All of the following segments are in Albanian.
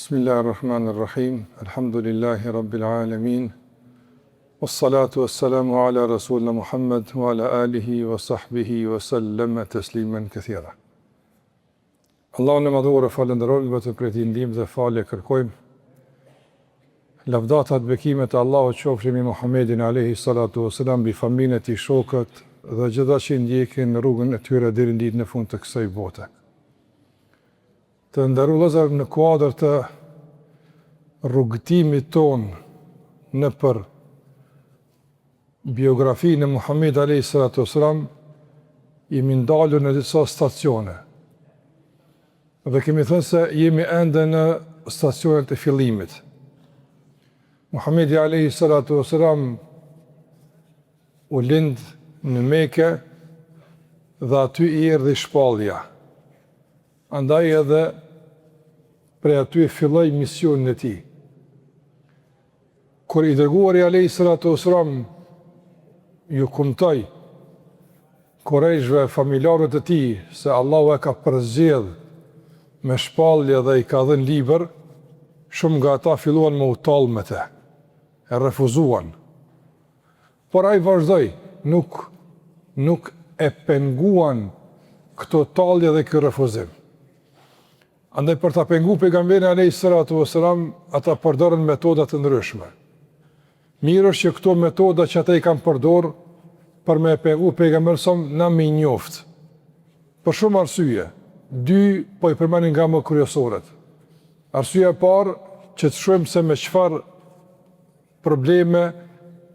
Bismillahirrahmanirrahim. Elhamdulillahi Rabbil alemin. Wassalatu wassalamu ala Rasulina Muhammed wa ala alihi wa sahbihi wa sallama tasliman kathira. Allahun e Madhëruar e falënderojmë, vetëm prej tij ndihmë dhe falje kërkojmë. Lavdatat, bekimet e Allahut qofshin mbi Muhammedin alayhi salatu wasalam, mbi familjen e tij, shokët dhe gjithë ata që i ndjekin në rrugën e tyre deri në ditën e fundit të kësaj bote. Të nderuar vëllezër në kuadër të rrugëtimit tonë nëpër biografinë e Muhammedit alayhi salatu wasalam jemi ndalur në disa stacione. Dhe kemi thënë se jemi ende në stacionet e fillimit. Muhammedi alayhi salatu wasalam u lind në Mekë dhe aty i erdhi shpallja. Andaj edhe prej aty e filloi misionin e tij. Kur i dërguari alayhi salatu wasalam ju kumtoi kurejshve familjarëve të tij se Allahu e ka përzgjedh me shpallje dhe i ka dhënë libër, shumë nga ata filluan me u tall me të, e refuzuan. Por ai vazhdoi, nuk nuk e penguan këto tallje dhe ky refuzim. Andaj për ta pengu pejgamberin alayhi salatu wasalam, ata përdorën metoda të ndryshme. Mirë është që këto metoda që ata i kanë përdorë për me e pengu pejgamberin sa na me i njoft. Për shumë arsye, dy po i përmendim nga më kryesoret. Arsyeja e parë që të shohim se me çfarë probleme,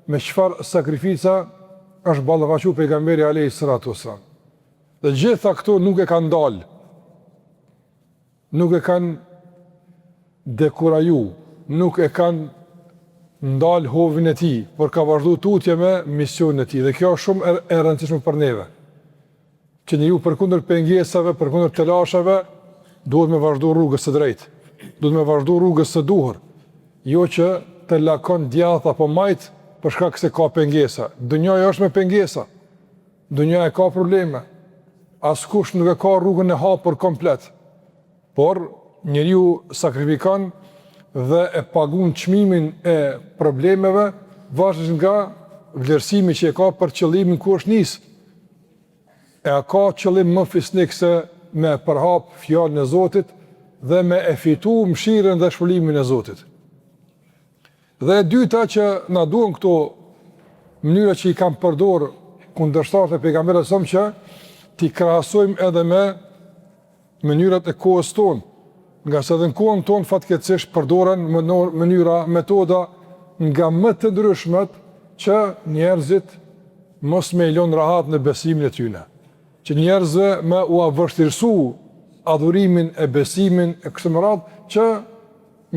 me çfarë sakrifica është ballafaqu pejgamberi alayhi salatu wasalam. Dhe gjitha këto nuk e kanë ndalë, nuk e kanë dekuraju, nuk e kanë ndalë hovin e tij, por ka vazhdu tutje me misionin e tij. Dhe kjo është shumë e rëndësishme për neve. Që njeriu përkundër pengesave, përkundër telasheve, duhet me vazhdu rrugës së drejtë, duhet me vazhdu rrugës së duhur, jo që të lakon djathtë apo majtë për shkak se ka pengesa. Dunjaja është me pengesa. Dunjaja ka probleme. Askush nuk e ka rrugën e hapur komplet. Por njeriu sakrifikon dhe e pagun çmimin e problemeve varësisht nga vlerësimi që e ka për qëllimin ku është nis. E a ka qëllim më fisnik se me përhap fjalën e Zotit dhe me e fitu mëshirën dhe shpërblimin e Zotit. Dhe e dyta që na duhen këto mënyra që i kanë përdor kundërshtarët e pejgamberit sa që t'i krahasojmë edhe me mënyrat e kohës tonë, ngase edhe në kohën tonë fatkeqësisht përdoren mënyra, metoda nga më të ndryshmet që njerëzit mos me i lënë rahat në besimin e tyre, që njerëzve me ua vështirësu adhurimin e besimin e kështu me radhë që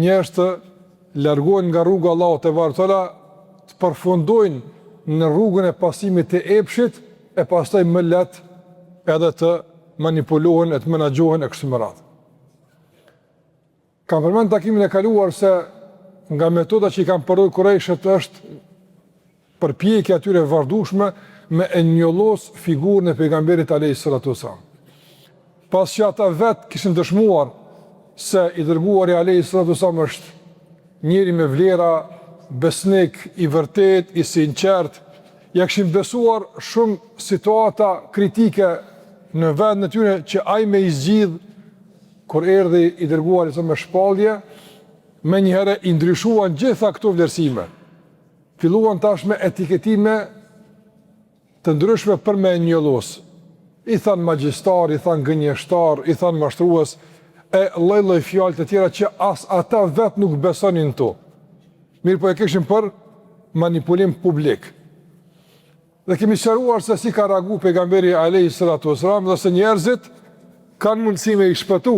njerëz të largohen nga rruga e Allahut tebareke ve teala, të përfundojnë në rrugën e pasimit të epshit e pastaj më lehtë edhe të manipulohen e të menaxhohen e kështu me radhë. Kam përmend takimin e kaluar se nga metoda që i kanë përdorur kurejshët është përpjekja e tyre e vazhdueshme me e njollos figurën e pejgamberit alayhi salatu wasallam. Pasi që ata vetë kishin dëshmuar se i dërguari alayhi salatu wasallam është njeri me vlera, besnik, i vërtetë, i sinqert, ja kishin besuar shumë situata kritike në vendin e tyre që ai me i zgjidh kur erdhi i dërguari me shpallje, menjëherë i ndryshuan gjitha këto vlerësime. Filluan tash me etiketime të ndryshme për me e njollos. I thanë magjistar, i thanë gënjeshtar, i thanë mashtrues, e lloj-lloj fjalë të tjera që as ata vetë nuk besonin to. Mirëpo e kishin për manipulim publik. Dhe kemi sqaruar se si ka reagu pejgamberi alayhi salatu wasalam dhe se njerëzit kanë mundësi me i shpëtu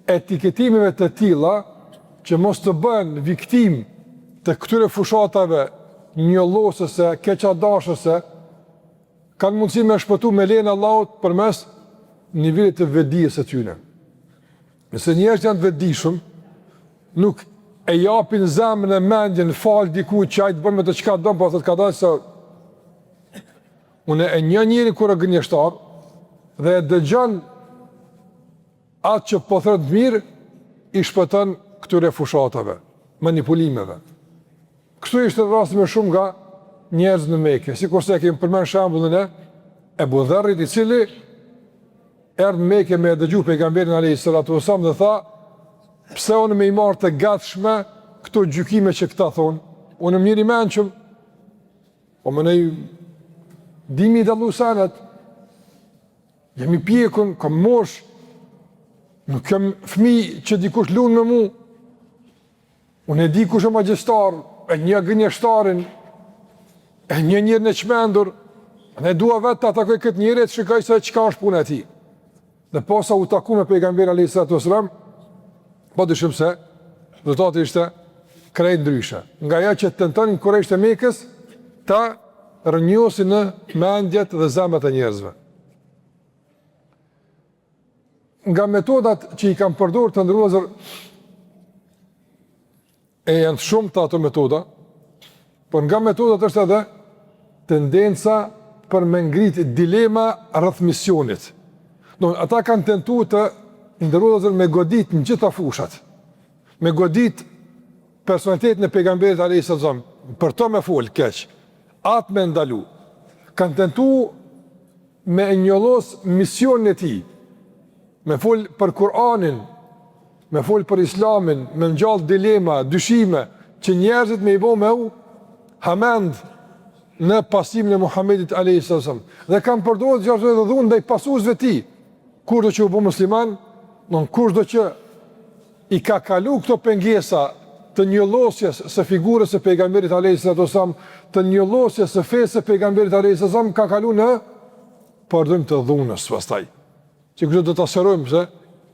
etiketimeve të tilla që mos të bëhen viktimë të këtyre fushatave njollosëse, keqadashëse, kanë mundësi me shpëtu me lejen e Allahut përmes nivelit të vetëdijes së tyre. Nëse njerëzit janë të vetëdijshëm, nuk e japin zemrën e mendjen falë dikujt që ai të bën me të çka don, po thotë kadalë se unë e njoh njerin kur është gënjeshtar dhe e dëgjon atë që po thërret mirë, i shpëton. këtyre fushatave, manipulimeve. Kështu ishte rasti me shumë nga njerëz në Mekë, sikurse e kemi përmend shembullin e Ebu Dherrit i cili erdhi në Mekë me e dëgju pejgamberin alayhi salatu wasallam dhe tha pse unë me i marrë të gatshme këto gjykime që këta thonë, unë jam njeri i mençëm, po mendoj di me i dallu senet, jam i pjekun, kam moshë, nuk jam fëmi që dikush lun me mu, Unë e di kush është magjistar, e njoh gënjeshtarin, e njoh njerin e çmendur, unë e dua vetë ta takoj këtë njeri e të shikoj se çka është puna e tij. Dhe posa u taku me pejgamberin alayhi salatu wasalam, pa dyshim se rezultati ishte krejt ndryshe. Nga ajo që tentonin kurejshët e Mekës ta rrënjosin në mendjet dhe zemrat e njerëzve. Nga metodat që i kanë përdorur të nderuar vëllezër e janë të shumta ato metoda, por nga metodat është edhe tendenca për me ngrit dilema rreth misionit. Do ata kanë tentu të nderuar vëllezër me godit në gjitha fushat. Me godit personalitetin e pejgamberit alayhis salam, për to me fol keq, atë me ndalu. Kanë tentu me e njollos misionin e tij, me fol për Kur'anin, me fol për Islamin, me ngjall dilema, dyshime, që njerëzit me i bo me u hamend në pasimin e Muhammedit alayhis salam. Dhe kanë përdorur gjithashtu edhe dhunë ndaj pasuesve të tij. Kushdo që u bë musliman, don kushdo që i ka kalu këto pengesa të njollosjes së figurës së pejgamberit alayhis salatu wasallam, të njollosjes së fesë së pejgamberit alayhis salam ka kalu në përdorim të dhunës pastaj. Që këtu do ta sqarojmë se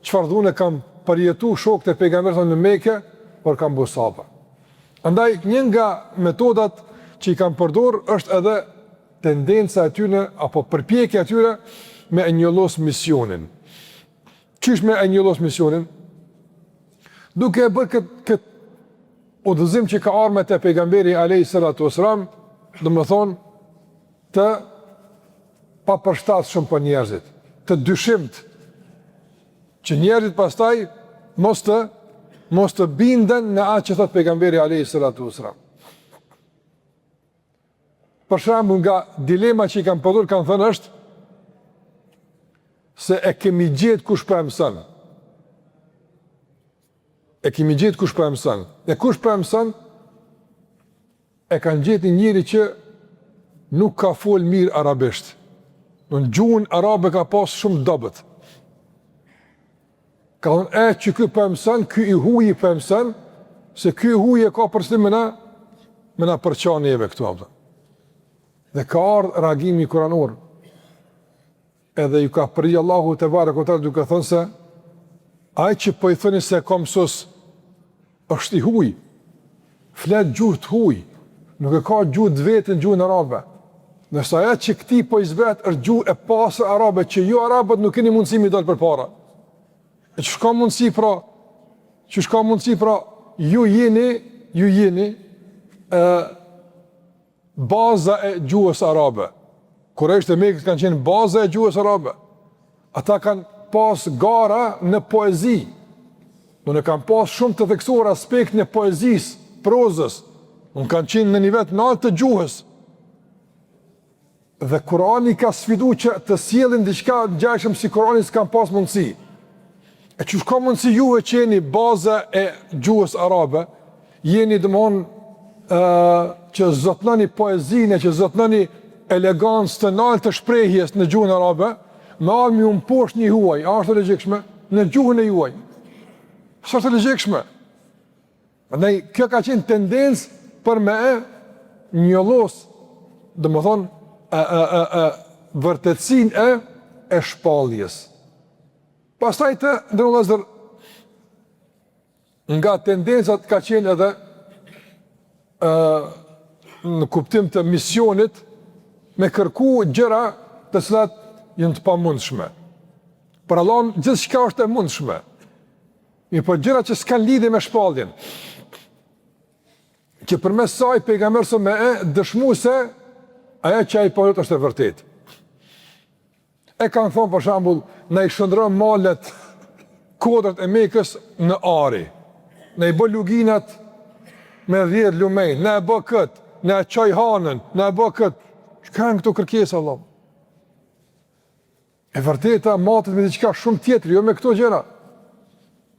çfarë dhune kanë përjetu shokët e pejgamberit në Mekë, por kanë bërë sabër. Andaj një nga metodat që i kanë përdorur është edhe tendenca e tyre apo përpjekja e tyre me e njollos misionin. Qysh me e njollos misionin? Duke e bërë këtë kët udhëzim që ka ardhë me të pejgamberi alayhi salatu wasalam, domethonë të papërshtatshëm për njerëzit, të dyshimt, që njerëzit pastaj mos të mos të binden në atë që thotë pejgamberi alayhi salatu wasalam. Për shembull nga dilema që i kanë përdorur kanë thënë është se e kemi gjetë kush po e mëson. E kemi gjetë kush po e mëson. E kush po e mëson? E kanë gjetë një njeri që nuk ka fol mirë arabisht. Në gjuhën arabe ka pas shumë dobët. Ka thonë, e që ky po e mëson, ky i huji po e mëson, se ky i huji e ka për qëllim me na, me na përça neve këtu, a kupton. Dhe ka ardhë reagimi kuranor, edhe ju ka përgjigj Allahu tebareke ve teala duke thënë se, ai që po i thoni se e ka mësus, është i huj, flet gjuhë të huj, nuk e ka gjuhë të vetën gjuhën arabe. Ndërsa ajo që këtij po i zbret është gjuhë e pastër arabe, që ju arabët nuk keni mundësi me i dalë përpara. E qysh ka mundësi pra, qysh ka mundësi pra, ju jeni, ju jeni, e, baza e gjuhës arabe. Kurejshët e Mekës kanë qenë baza e gjuhës arabe. Ata kanë pas gara në poezi. Domethënë kanë pas shumë të theksuar aspektin e poezisë, prozës. Domethënë kanë qenë në nivel të lartë të gjuhës. Dhe Kurani i ka sfidu që të sjellin diçka ngjashëm si Kurani s'kanë pas mundësi. E qysh ka mundësi juve që jeni baza e gjuhës arabe, jeni domethonë ë që zotnoni poezinë, që zotnoni elegancë të naltë të shprehjes në gjuhën arabe, me ardhë me ju mposht një huaj, a është e logjikshme? Në gjuhën e juaj. S'është e logjikshme. Andaj, kjo ka qenë tendencë për me e njollos, domethonë, e, e, e, e, vërtetësinë e, e shpalljes. Pastaj të nderuar vëllezër, nga tendencat ka qenë edhe ë në kuptim të misionit me kërku gjëra të cilat janë të pamundshme. Për Allahun gjithçka është e mundshme. Mirëpo gjëra që s'kanë lidhje me shpalljen. Që përmes saj pejgamberi sa me e dëshmu se ajo që ai po thotë është e vërtetë. E kanë thonë për shembull, na i shndërro malet kodrat e Mekës në ari. Na i bë luginat me 10 lumenj, na e bë kët, na e çoj hanën, na e bë kët. Çka janë këto kërkesa vëlla? E vërteta matet me diçka shumë tjetër, jo me këto gjëra.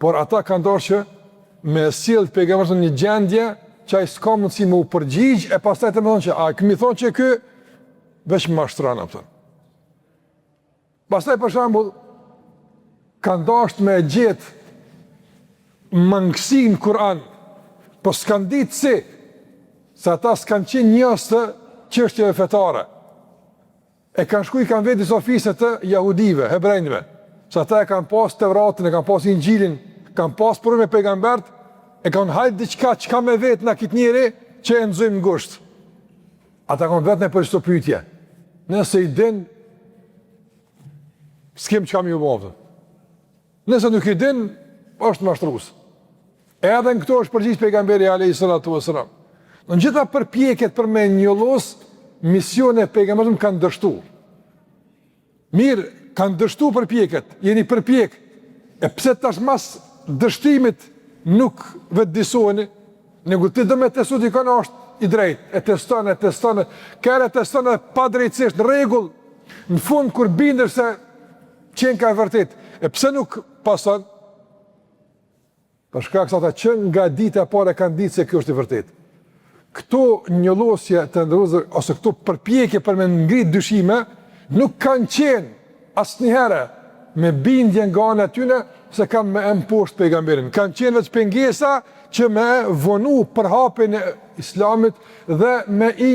Por ata kanë dashur që me sjell pejgamberin në një gjendje që ai s'ka mundësi me u përgjigj e pastaj të me thonë që a kemi thonë që ky veç mashtron apo. Pastaj për shembull kanë dashur me gjet mangësi në Kur'an, po s'kanë ditë si, se ata s'kanë qenë njohës të çështjeve fetare. E kanë shku i kanë vetë disa fise të jahudive, hebrenjve, se ata e kanë pas Tevratin, e kanë pas Inxhilin, kanë pas përvojë me pejgamberët, e kanë hajt diçka çka me vetë na këtë njeri që e nxojmë ngusht. Ata kanë vetne për qëto pyetje. Nëse i din, s'kem çka me ju bo. Nëse nuk i din, është mashtrus. Edhe në këto është përgjigj pejgamberi alayhi salatu wasalam. Në gjitha përpjekjet për me njollos misionin e pejgamberit kanë dështu. Mirë, kanë dështu përpjekjet, jeni përpjek. E pse tash mas dështimit nuk vetëdisoheni? Nego ti do me testu dikon është i drejtë, e teston, e teston, kere e teston edhe padrejtësisht në rregull, në fund kur bindesh se qenka e vërtetë, e pse nuk pason? Për shkak se ata që nga dita e parë e kanë ditë se kjo është e vërtetë. Këto njollosje të nderuar ose këto përpjekje për me ngrit dyshime nuk kanë qenë asnjëherë me bindje nga ana e tyre se kanë me e mposht pejgamberin. Kanë qenë veç pengesa që me vonu përhapjen e islamit dhe me i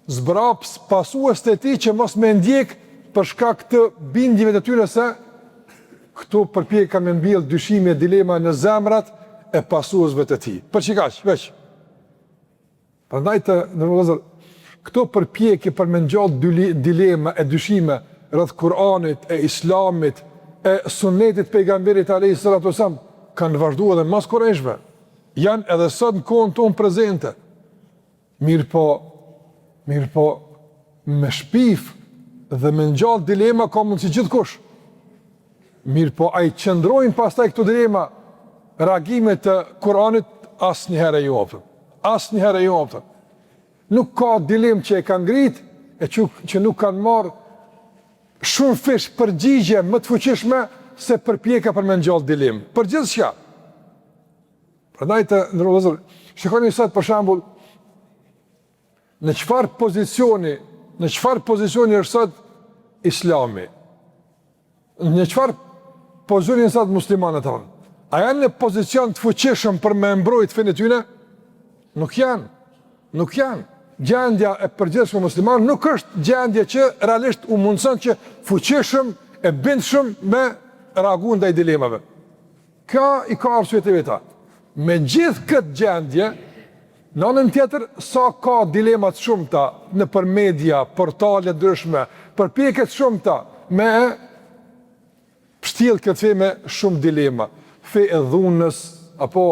zbraps pasuesit e tij që mos me ndjek për shkak të bindjeve të tyre se këto përpjekje kanë me mbjell dyshime e dilema në zemrat e pasuesve të tij. Për qikaq, veç. Prandaj të nderuar vëllezër, këto përpjekje për me ngjall dilema e dyshime rreth Kur'anit e Islamit e Sunnetit pejgamberit alayhi salatu wasallam kanë vazhduar edhe mas kurejshve. Janë edhe sot në kohën tonë prezente. Mirëpo, mirëpo, me shpif dhe me ngjall dilema ka mundësi gjithkush. Mirëpo, a i qëndrojnë pastaj këto dilema reagimit të Kur'anit asnjëherë jo, a kupton. Asnjëherë jo, a kupton. Nuk ka dilemë që e kanë ngrit e që, që nuk kanë marrë shumëfish përgjigje më të fuqishme se përpjekja për me ngjall dilemë. Për gjithçka. Prandaj të nderuar vëllezër, shikoni sot për shembull në çfarë pozicioni, në çfarë pozicioni është sot Islami? Në çfarë pozicioni janë sot muslimanët tonë? A janë në pozicion të fuqishëm për me mbrojt fenë e tyre? Nuk janë. Nuk janë. Gjendja e përgjithshme muslimanëve nuk është gjendje që realisht u mundëson që fuqishëm e bindshëm me reagu ndaj dilemave. Kjo i ka arsyet e veta. Me gjithë këtë gjendje, në anën tjetër, sa ka dilema të shumta nëpër media, portale të ndryshme, përpjekje të shumta me pshtjell këtë fe me shumë dilema. Fe e dhunës, apo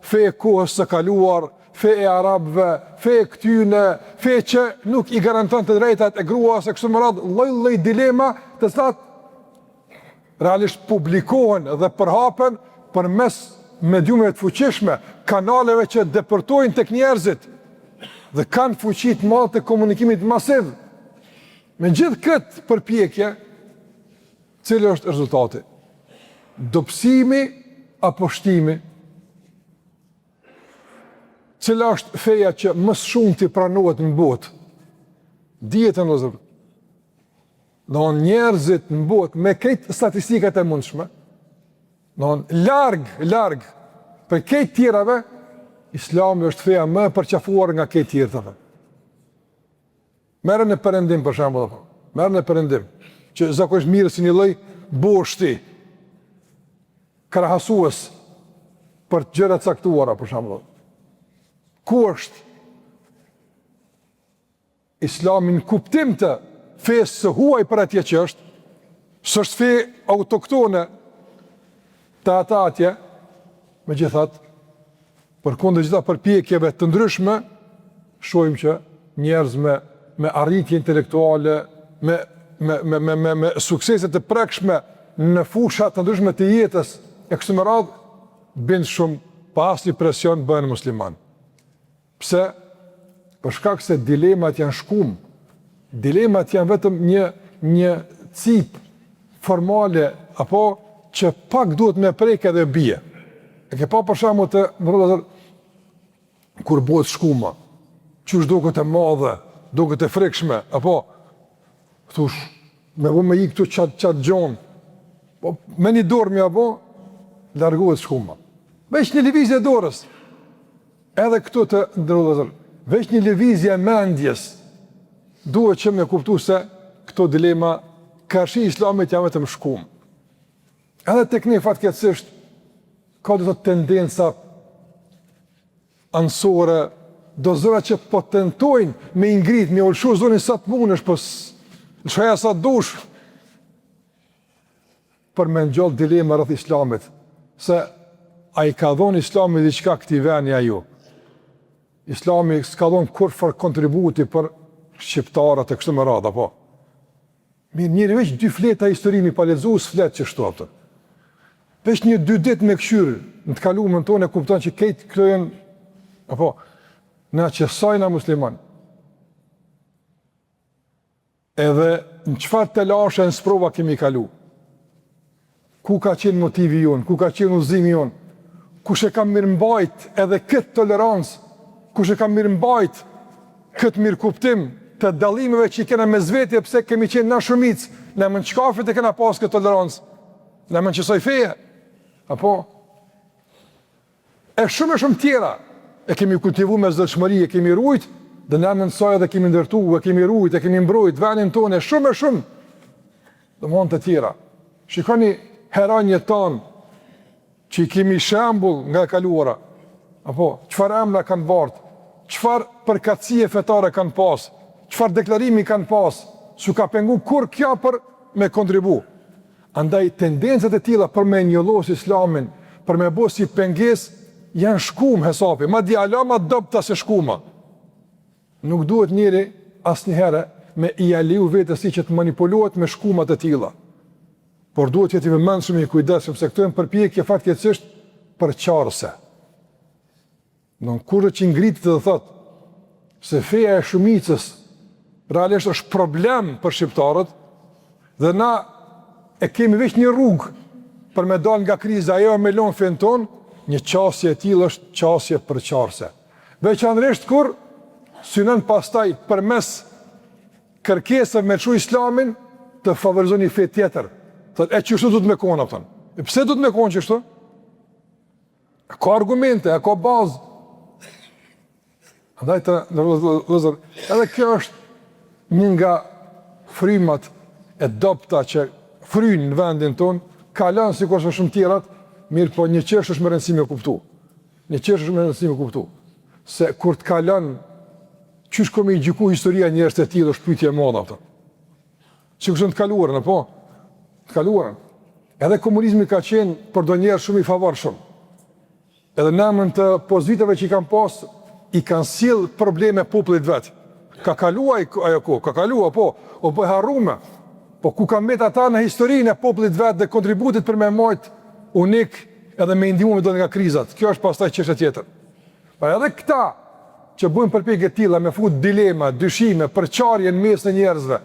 fe e kohës së kaluar, fe e arabëve, fe e këtyne, fe që nuk i garanton të drejtat e gruas e kështu me radhë, lloj-lloj dilema të cilat realisht publikohen dhe përhapen përmes mediumeve të fuqishme, kanaleve që depërtojnë tek njerëzit dhe kanë fuqi të madhe të komunikimit masiv. Me gjithë këtë përpjekje, cili është rezultati? Dobësimi apo shtimi? Cila është feja që më së shumti pranohet në botë? Dihet vëllezër. Domethënë njerëzit në botë me krejt statistikat e mundshme, domethënë larg, larg, prej krejt tjerave, islami është feja më e përqafuar nga krejt tjerët. Merre në perëndim për shembull, apo, merre në perëndim, që zakonisht merret si një lloj boshti, krahasues për gjëra të caktuara, për shembull. Ku është Islami në kuptim të fesë së huaj për atje që është, s'është fe autoktone te ata atje, megjithatë, përkundër gjitha përpjekjeve të ndryshme, shohim që njerëz me, me arritje intelektuale, me, me, me, me, me, me suksese të prekshme në fusha të ndryshme të jetës, e kështu me radhë, bindshëm. pa asnjë presion bëhen musliman. Pse? Për shkak se dilemat janë shkumë. Dilemat janë vetëm një një cipë formale apo që pak duhet me prek edhe bie. E ke pa për shembull të nderuar kur bëhet shkuma, qysh duket e madhe, duket e frikshme, apo thush me bo me i këtu qat qat gjon. Po me një dorë me ia bo largohet shkuma. Veç një lëvizje e dorës. Edhe këtu të nderuar vëllezër, veç një lëvizje e mendjes duhet që me kuptu se këto dilema karshi islamit janë vetëm shkumë. Edhe tek ne fatkeqësisht ka do të tendenca anësore, do zëra që po tentojnë me i ngrit, me e lëshu zonin sa të mundesh, po lëshoja sa të dush, për me ngjall dilema rreth islamit, se a i ka dhonë islami diçka këtij veni a jo. Islami s'ka dhonë kurrfarë kontributi për shqiptarët e kështu me radhë, apo? Mirë, njeri veç dy fleta histori me i pa lexu, s'flet qështu, apo. Veç një dy ditë me kqyrë në të kalumen tonë e kupton që krejt këto janë, apo, na që sa jena musliman. Edhe në çfarë telashe në sprova kemi kalu. Ku ka qenë motivi jonë, ku ka qenë udhëzimi jonë, kush e ka mirëmbajt edhe këtë tolerancë, kush e ka mirëmbajt këtë mirëkuptim të dallimeve që i kena mes veti pse kemi qenë na shumicë, në emën çkafit e kena pas këtë tolerancë, në emën qësaj feje, apo, E shumë e shumë tjera, e kemi kultivu me zellshmëri, e kemi rujt, dhe në emën saj edhe kemi ndërtu, e kemi rujt, e kemi mbrojt, venin tonë, e shumë e shumë, domethënë të tjera. Shikoni heronjtë tanë, që i kemi shembull nga e kaluara, apo, çfarë emna kanë bartë, çfarë përkatësie fetare kanë pasë, çfarë deklarimi kanë pasë, s'u ka pengu kurrë kjo për me kontribu. Andaj tendencat e tilla për me njollos Islamin, për me bo si pengesë, janë shkumë hesapi, madje ala ma të dobëta se shkuma. Nuk duhet njeri asnjëherë me ia leju vetes si që të manipulohet me shkuma të tilla. Por duhet të jetë i vëmendshëm i kujdesshëm se këto janë përpjekje fatkeqësisht përçarëse. Domethënë kushdo që ngritet dhe thotë se feja e shumicës realisht është problem për shqiptarët dhe na e kemi veç një rrugë për me dalë nga kriza ajo me lënë fenë tonë, një qasje e tillë është qasje përçarëse. Veçanërisht kur synon pastaj përmes kërkesave me lëshu islamin të favorizon një fe tjetër. Thotë e qështu duhet me konë, a E pse duhet me konë qështu? A ka argumente, a ka bazë. Andaj të nderuar vëllezër, edhe kjo është një nga frymat e dobëta që fryjnë në vendin tonë, kalon sikurse shumë tjerat, mirëpo një çështje është me rëndësi me kuptu. Një çështje është me rëndësi me kuptu. Se kur të kalon, qysh ka me i gjyku historia njerëz të tillë është pyetje e madhe, a kupton. Sikurse në të kaluarën, apo? Të kaluarën. Edhe komunizmi ka qenë për do njerëz shumë i favorshëm. Edhe në emër të pozitave që i kanë pas, i kanë sjell probleme popullit vet. Ka kaluar ajo kohë, ka kaluar, po, u bë e harrume. Po ku kanë mbet ata në historinë e popullit vet dhe kontributit për me majt unik edhe me ndihmu me dalë nga krizat. Kjo është pastaj çështje tjetër. Pra edhe këta që bëjnë përpjekje të tilla me fut dilema, dyshime, përçarje në mesin e njerëzve,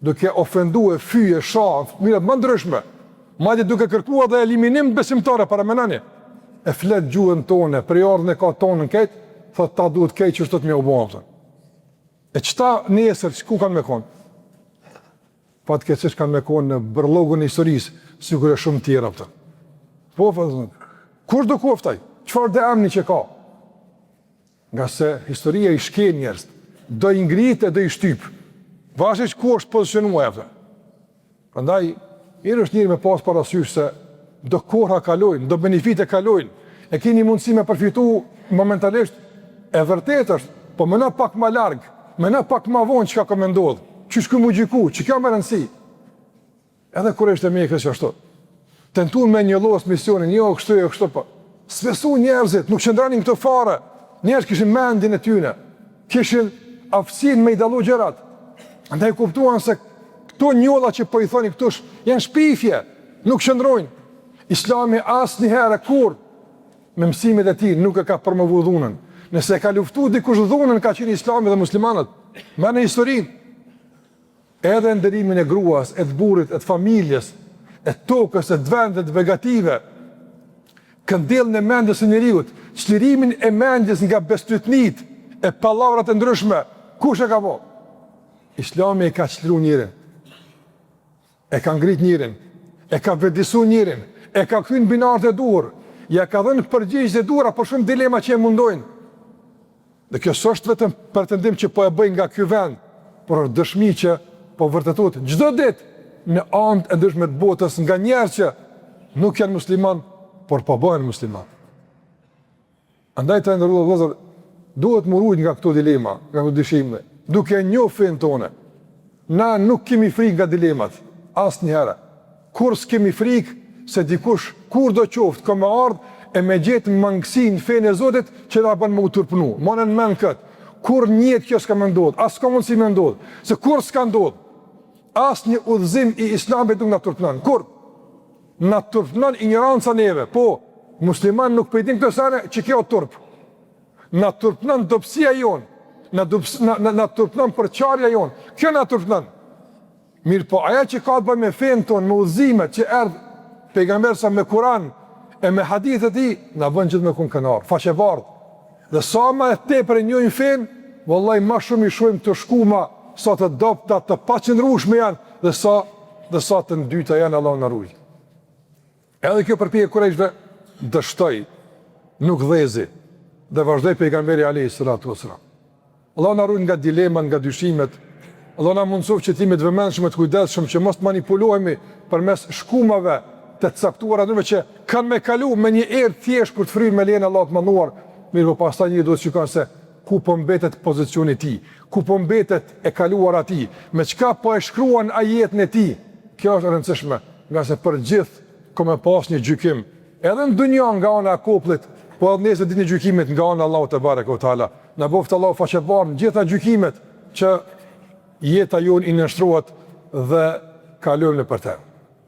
duke ofendu e fy e sha, mënyra më ndryshme, madje duke kërkuar dhe eliminim të besimtarëve, paramendoni, e flet gjuhën tonë, prejardhjen e ka tonën krejt, thotë ta duhet krejt qështu me u bo, a kupton. E qëta nesër, që ku kanë me konë? Fatkeqësisht kanë me konë në bërllogun e historisë, sikur e shumë tjera, a kupton. Po, fatkeqësisht. Kushdo koftë ai? Çfarëdo emni që ka? Ngase historia i shkel njerëz, do i ngrit e do i shtyp. Varësisht ku është pozicionuar, a kupton. Prandaj, mirë është njeri me pas parasysh se do kohra kalojnë, do benefite kalojnë, e keni mundësi me përfitu momentalisht, e vërtetë është, po meno pak ma larg, meno pak ma vonë çka ka me ndodhë, qysh ke m'u gjyku, që kjo me rëndësi. Edhe kurejshët e Mekës qashtu. Tentun me njollos misionin, jo, kështu, jo, kështu, po. S'besun njerëzit, nuk qëndronin këto fare. Njerëzit kishin mendjen e tyne, kishin aftësinë me i dallu gjërat. Andaj kuptuan se këto njolla që po i thoni këtu janë shpifje, nuk qëndrojnë. Islami asnjëherë kurrë. me mësimet e tij nuk e ka promovu dhunën. Nëse e ka luftu dikush dhunën, ka qenë islami dhe muslimanët. Merrne historinë. Edhe nderimin e gruas, e të burrit, e të familjes, e të tokës, e të vendit, e të begative, këndelljen e mendjes së njeriut, çlirimin e mendjes nga bestytnitë e pallavrat e ndryshme, kush e ka bo? Islami e ka çliru njerin, e ka ngrit njerin, e ka vetëdijesu njerin, e ka kthy në binarët e duhur, ja ka dhënë përgjigjet e duhura për shumë dilema që e mundojnë. Dhe kjo s'është vetëm pretendim që po e bëj nga ky vend, por është dëshmi që po vërtetohet çdo ditë në anët e ndryshme të botës nga njerëz që nuk janë musliman, por po bëhen musliman. Andaj të nderuar vëllezër, duhet m'u rujt nga këto dilema, nga këto dyshime, duke e njohë fenë tonë. Na nuk kemi frikë nga dilemat, asnjëherë. Kurrë s'kemi frikë se dikush, kurdo qoftë, ka me ardhë e me gjetë mangësi në fenë e Zotit që na bën me u turpnu. Mane në mend këtë. Kurrë n'jetë kjo s'ka me ndodhë, as s'ka mundësi me ndodhë, se kurrë s'ka ndodhë. Asnjë udhëzim i islamit nuk na turpnon, kurrë. Na turpnon injoranca neve, po, musliman nuk po i din këto sene, që kjo turp. Na turpnon dobësia jonë, na, na, na, na turpnon përçarja jonë, kjo na turpnon. Mirëpo, ajo që ka të bëjë me fenë tonë, me udhëzimet që erdh pejgamberi sa me Kur'an e me hadithet e tij, na bën gjithë me kon krenar, faqebardhë. Dhe sa më tepër e njohim fenë, vallahi më shumë i shohim të shkuma, sa të dobëta, të paqëndrueshme janë dhe sa dhe sa të ndyta janë Allahu na ruaj. Edhe kjo përpjekje e kurejshëve dështoi, nuk dhezi dhe vazhdoi pejgamberi alayhi salatu wasalam. Allahu na ruaj nga dilemat, nga dyshimet. Allahu na mundësoftë që të jemi të vëmendshëm e të kujdesshëm që mos të manipulohemi përmes shkumave të caktuara ndonjëherë që kanë me kalu me një erë të thjeshtë kur të fryn me lejen e Allahut të madhëruar, mirëpo pastaj njeriu duhet të shikon se ku po mbetet pozicioni i tij, ku po mbetet e kaluara e tij, me çka po e shkruan ai jetën e tij. Kjo është e rëndësishme, ngase për gjithë ka me pas një gjykim, edhe në dunja nga ana e popullit, po edhe nesër ditën e gjykimit nga ana e Allahut tebareke ve teala. Na boftë Allahu faqebardhë në gjitha gjykimet që jeta jonë i nënshtrohet dhe kalojmë nëpër të.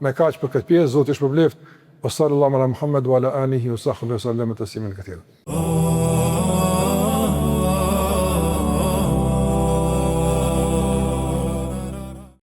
Me kaq për këtë pjesë, Zoti ju shpërbleftë. Wa sallallahu ala Muhammed wa ala alihi wa sahbihi wa sallam tasliman katira.